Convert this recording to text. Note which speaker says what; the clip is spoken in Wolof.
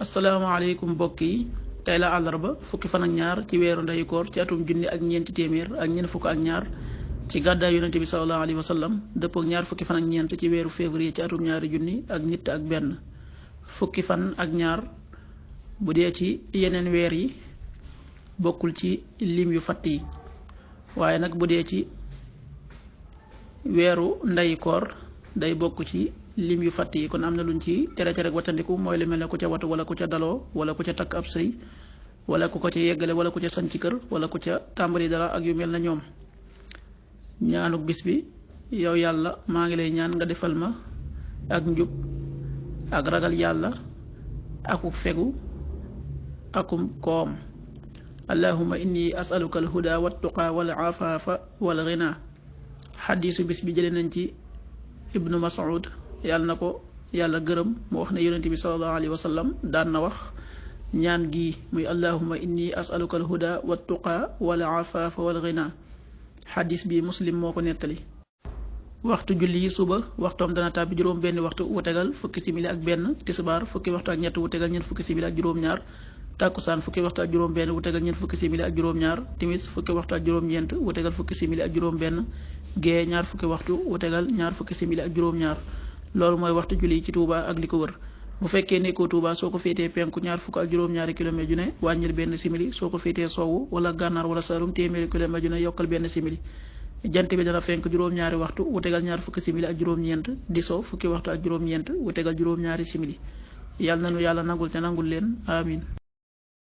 Speaker 1: asalaamaaleykum mbokk yi tey la àllarba fukki fan ak ñaar ci weeru ndeyu koor ci atum junni ak ñeenti téeméer ak ñeent fukk ak ñaar ci gàddaay yonente bi sallallahu alayhi wa sallam dëppoo ak ñaar fukki fan ak ñeent ci weeru février ci atum ñaari junni ak nit ak benn fukki fan ak ñaar bu dee ci yeneen weer yi bokkul ci lim yu fatt yi waaye nag bu dee ci weeru ndeyu koor day bokk ci lim yu fatt yi kon am na luñ ci tere rek wattandiku mooy lu mel ne ku ca watu wala ku ca daloo wala ku ca takk ab sëy wala ku ko ca yeggale wala ku ca sañ ci kër wala ku ca tàmbali dara ak yu mel na ñoom. ñaanuk bis bi yow yàlla maa ngi lay ñaan nga defal ma ak njub ak ragal yàlla akuk fegu akum koom allahumma inni asaluka al huda wat tuqa wal afafa wal ghina xadiisu bis bi jëlee nañ ci ibnu Mas'ud yàlla na ko yàlla gërëm mu wax ne yonente bi sallallahu alayhi wa sallam daan na wax ñaan gi muy allahumma inni asaluka al huda wat tuqa wal afafa wal ghina xadis bi muslim moo ko nettali. waxtu julli yi suba waxtoom dana tàbbi juróom benn waxtu wu tegal fukki simili ak benn tisbaar fukki waxtu ak ñett wu tegal ñeent fukki simili ak juróom-ñaar takkusaan fukki waxtu ak juróom benn wu tegal ñeent fukki simili ak juróom-ñaar timis fukki waxtu ak juróom-ñeent wu tegal fukki simili ak juróom-benn gee ñaar fukki waxtu wu tegal ñaar fukki simili ak juróom-ñaar loolu mooy waxtu julli yi ci Touba ak li ko wër. bu fekkee nekkoo Touba soo ko féetee penku ñaar fukk ak juróom-ñaari kilomètre ju ne wàññil benn simili soo ko féetee sowwu wala gànnaar wala Saalum téeméeri kilomètre ju ne yokkal benn simili jant bi dana fenk juróom-ñaari waxtu wu tegal ñaar fukki simili ak juróom-ñeent di so fukki waxtu ak juróom-ñeent wu tegal juróom-ñaari simili yàlla nanu yàlla nangul te nangul leen amin